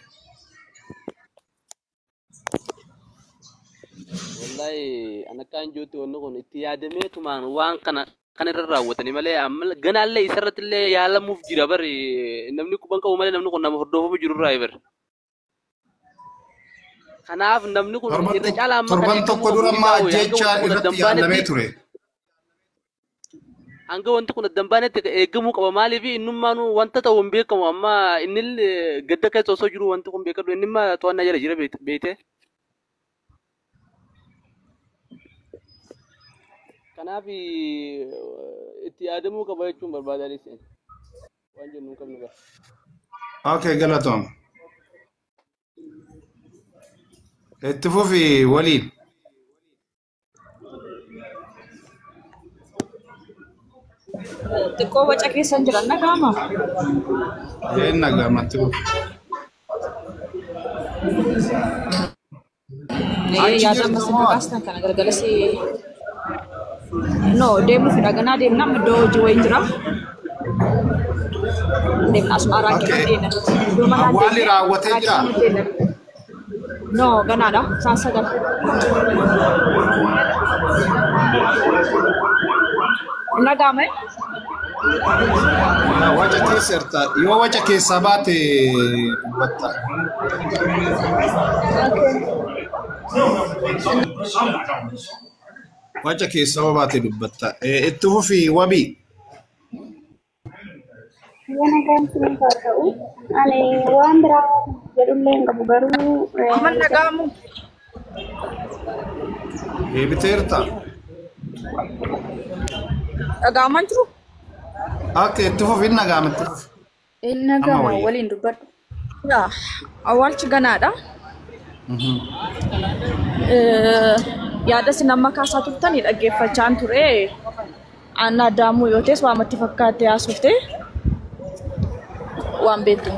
Wallahi ana kan jirutti wanni kun itti yaadameetumaan waan kana kan irra raawwatanii malee amma ganaallee isarratti illee yaalamuuf jira bari namni quban qabu malee namni kun nama hordofamu jirurraa bari. Kanaaf namni kun irra caalaa amma torban tokko dura ammaa ajjechaa irratti yaalamee ture. Hanga wanti kun addan baanetti eegamuu qaba maaliif innummaanuu wanta ta'u hin beekamu amma inni gadda keessa osoo jiru wanti kun beekadhu inni immoo to'annaa jala jira beekte. Kanaaf itti yaadamuu qaba jechuun barbaadaanis waan jennu hin qabnu bara. Okay, galatoom. Itti fufi waliin. Xiqqoo waca keessan jiran nagaama. Een nagaama itti fufi. Achi Yaada jirtu amma moo? kaastan kana galgalas no deemuu fedha ganaa deemna iddoo hojii wayiin jira. Deemna asuma araa Okay. kiiloo deemna nuti. Iddoo manaan Awwaalli deemnee raawwatee araa jira. kiiloo deemna. No, ganaadha. Isaan 9. Nagaame. Yaa, waca keessa jirta. Yoo waca keessaa baate dubbatta. Waca keessaa yoo baate dubbatta. Itti fufii wabii. Yoo nagaan isiniif haa ta'u, ani waan biraa jedhullee hin qabu garuu Amma nagaamu. Deebiteerta. Dhagaamaan jiru. Okay, itti fufi hin dhaga'ama itti fufi. Inni Amma gama wayya. waliin dubbadhu. Yaa, awwaalchi ganaadha. Yaada isin amma kaasaa turtanii dhaggeeffachaan ture. Aanna Addaamuu yoo ta'es waamatti fakkaattee haasofte waan beektu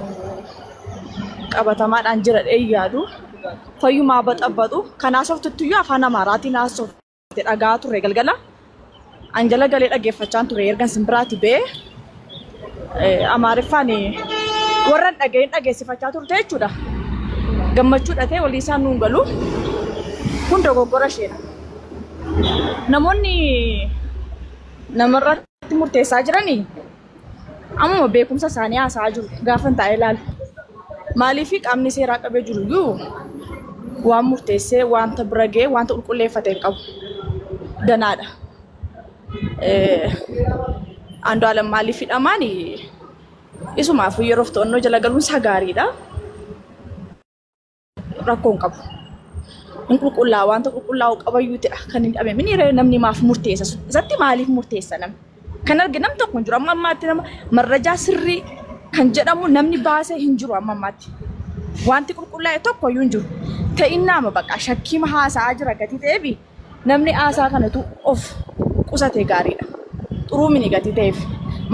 qabatamaadhaan jira dhee yaadu. Fayyumaa baxabbatu kan haasoftutti iyyuu afaan Amaaraatiin haasofte dhagaa ture galgala. An jala galee dhaggeeffachaan ture ergan isin biraati ba'ee Amaariffaan warra hin dhagahin dhageessifachaa turte jechuudha. Gammachuudha ta'e walii isaan nuun galu kun dogoggora isheedha. Namoonni namarratti murteessaa jiranii ammuma beekumsa isaanii haasa'aa jiru gaafa hin taa'ee ilaalu. Maaliif qaamni seeraa qabee jiru iyyuu waan murteessee wanta bira ga'ee wanta qulqulleeffate hin qabu. Danaadha. Andu'aalem maaliif hidhamaan isumaaf yeroof to'annoo jala galuun isaa gaariidha. Rakkoo hin qabu. Hin qulqullaa'u wanta qulqullaa'u qabayyuutidha kan hin dhabe. Mini namni maaf murteessa? Isatti maaliif murteessa namni? Kan arge namni tokko hin jiru. Amma ammaatti nama marrajaa sirrii kan jedhamu namni baasee hin jiru amma ammaatti. Wanti qulqullaa'e tokko iyyuu hin jiru. Ta'innaama bakka shakkiima haasa'aa jira gatii ta'eefi namni haasaa kanatu of qusate gaariidha. Xuruu mini gatii ta'eef.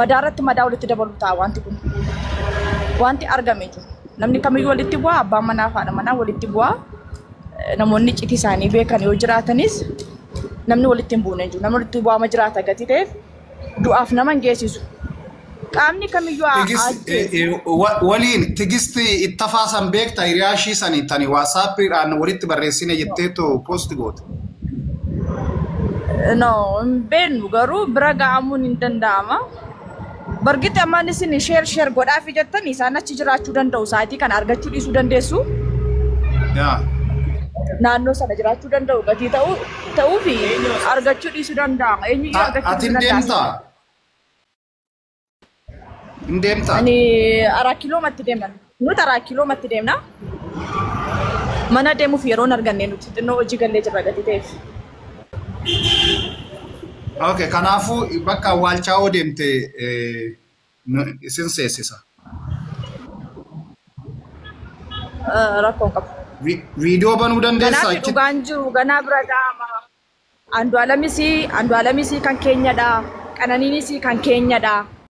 Madaarratti madaa walitti dabalu ta'a wanti kun. Wanti argame jiru. Namni kamiyyuu walitti bu'aa, abbaan manaa fi haadha manaa walitti bu'aa. Namoonni iccitii isaanii beekan yoo jiraatanis namni walitti hin buune hin jiru. Namni walitti bu'aama jiraata gatii ta'eef du'aaf nama hin geessisu. Qaamni kamiyyuu ajjeesu. Waliin tigisti ittafaa san beekta hiriyaa ishii sanii tani waasaappiidhaan walitti barreessine jetteetu poosti goote. No, hin beeknu garuu bira ga'amuun hin danda'ama. Bargitti ammaan isin sheer sheer godhaafi jettan isaan achi jiraachuu danda'u. Sa'aatii kana argachuu dhiisuu dandeessu. Yaa. Naannoo sana jiraachuu danda'u gatii ta'uu fi argachuu dhiisuu danda'ama. Eenyuyyuu argachuu Ati dhiisuu hin danda'a. deemtaa? Hin deemtaa? Ani araa kiiloomatti deemna. Nuti araa kiiloomatti deemna. Mana deemuuf yeroo hin arganne nuti xinnoo hojii gallee jirra gatii ta'eef. Okay, kanaafuu bakka awwaalchaa yoo deemte isin seessisa. Rakkoo hin qabu. Viidiyoo banuu dandeessaa Kanaaf achitti? dhugaan jiru ganaa bira ga'ama. Andu'aalamis kan keenyadha. Qananiinis kan keenyadha.